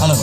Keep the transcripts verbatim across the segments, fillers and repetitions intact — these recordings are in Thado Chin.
Hello.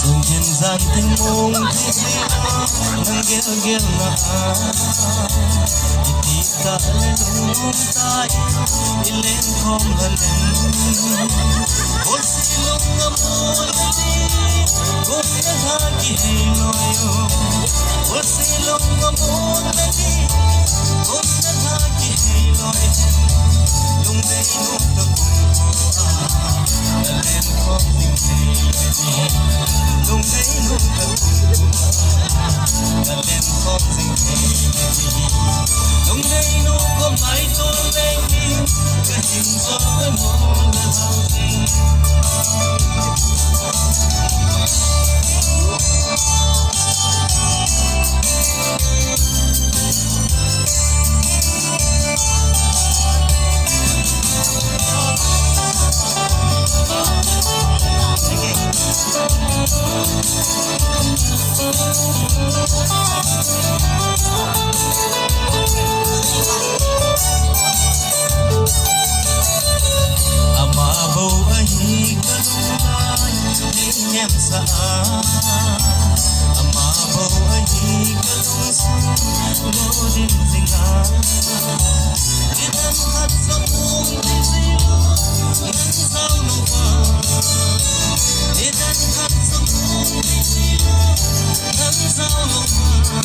Sungin jan thing mong thei thei nang gel gel na a. Iti ta le lung tai, i leng khom la leng. Ol si lung ngam ol ni, kum na tha kihei loi o. Ol si lung ngam ol ni, kum na tha kihei loi. Lungdei nu ka kum ko a, na lem khom ding thei ni. Lungdei nu ka kum ko a, na lem khom ding thei ni. Lungdei nu ko mai to le ni, ka hin so ka mo na hau ding. Ama bou ahi ka lung lai, nei ngemsa a. Ama bou ahi ka lungsung, lo din jing a. Nidan khat sa mong di si lo, nang sao lo va. Nidan khat sa mong di si lo, nang sao lo va.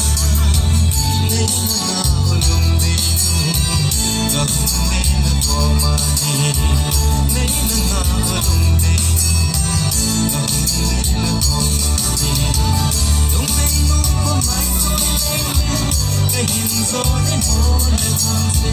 Nei na nga o lungdei nu, ka hung nei na ko ma ni. Nei na nga o lungdei nu, ka hung nei na ko ma ni. Lungdei nu ko mai to le, ka hin so le mo le thang se.